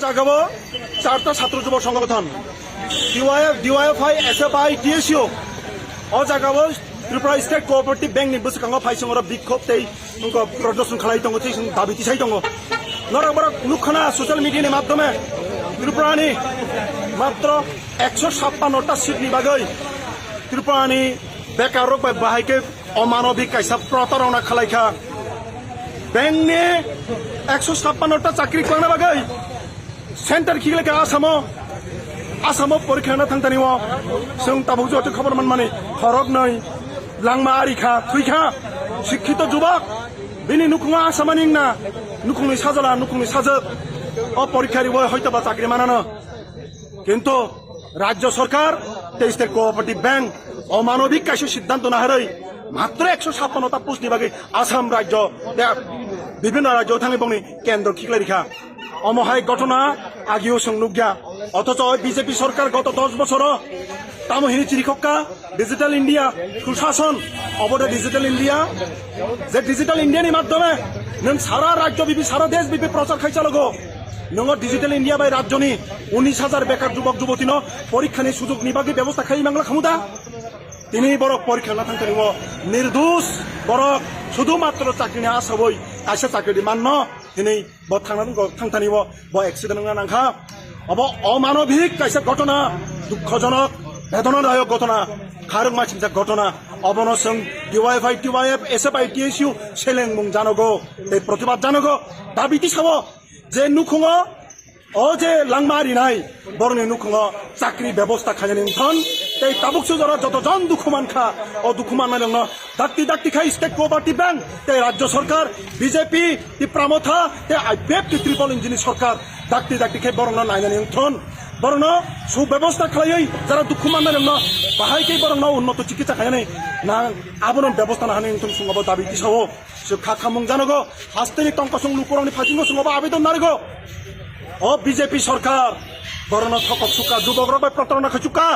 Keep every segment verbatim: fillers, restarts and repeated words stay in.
Jagao charta chhatro jubo songothon, D Y F, D Y F I, S F I, T S U. O jagao Tripura State Cooperative Bank ni bwskango phaisingoro bikhop tei wngkha prodorshon khalai tongo, tei chwng dabi tisai tongo. Norok borok nukhana social media ni madhyome Tripura ni matro ekso sappanno ta seat ni bagwi Tripura ni bekar rok bai bahai khe omanobik kaisa protarona khalai kha. Bank ni ekso sappanno ta chakri kwlangna bagwi center khiklai kha Asamo. Asamo porikha na thangtani o chwng tabuk joto khobor manmani khorok noi langma ari kha, thwi kha. Sikhito jubak bini nukhungo asamani wngna nukhungni sajala, nukhungni sajwk o porikha riwi hoito ba chakri manano. Kintu Rajya Sarkar tei State Cooperative Bank omanobik kaisa siddhanto naharwi matro ekso sappanno ta post ni bagwi Assam rajyo tei bibhinno rajyo thangwi bongni kendro khiklai rikha. Omo hai ghotona agio chwng nukya. Othocho o B J P sarkar goto dos bochoro tamo hini chirikhokka Digital India, Sushasan, obo de Digital India. Je Digital India ni madhyome nwng sara rajyo bibi, sara desh bibi prochar khai chalogo. Nwng o Digital India bai rajyoni unis hajar bekar jubok jubotino porikha ni sujog ni bagwi bebosta khai mangla khamu da? Tini borok porikha na thangtani o nirdos borok sudhu matro chakri ni asawoi kaisa chakri di manno hinwi bo thangna thangtani o bo accident wngna nangkha. Obo omanobik kaisa ghotona, dukhojonok, bedonadayok ghotona, kharwngma singsa ghotona. Obono chwng D Y F I, T Y F, S F I, T S U selengmung janogo tei protibad janogo. Dabi tisao je nukhungo o je langma rinai borokni nukhungo chakri bebosta khainani wngthon tei tabuk sujaro joto jon dukhu mankha, o dukhu mannai rokno dakti dakti khai State Cooperative Bank tei Rajya Sarkar, B J P, Tipra Motha tei I P F T triple engine ni sarkar dakti dakti khai borokno nainani wngthon, borokno subebostha khlaiwi jara dukhu mannai rokno bahai khe borokno unnoto chikitsa khainani nang abono bebosta nahani wngthon chwng obo dabi tisao. Chwng kha khamung janogo, hasteni tongkosong lukurokni phaisingno chwng obo abedon narigo. O B J P sarkar borokno thokok sukha, jubokrok bai protarona khaisukha.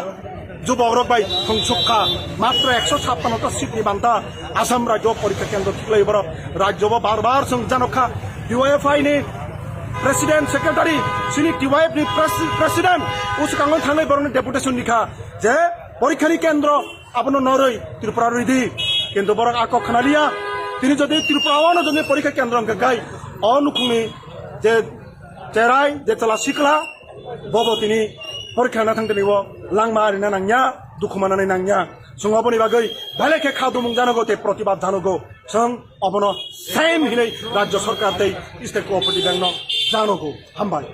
Jubokrok bai thungsukha. Matro ekso sappanno ta seat ni banta Assam rajyo porikha kendro khiklai borok. Rajyo bo bar bar chwng janokha. D Y F I ni president, secretary, chini D Y F ni pres-, president, uskango thangnai borokni deputation rikha je porikha ni kendro abono noroi Tripura rwidi. Kintu borok a kok khna liya. Tini jodi Tripura o no jodi porikha kendro hwnkha khai o nukhungni je cherai, je chwla sikla, bobo tini porikha na thangtani o langma arina nangya, dukhu manani nangya. Chwng oboni bagwi belai khe kha dumung janogo tei protibad janogo. Chwng obono same hinwi Rajya Sarkar tei State Cooperative Bank no janogo. Hambai.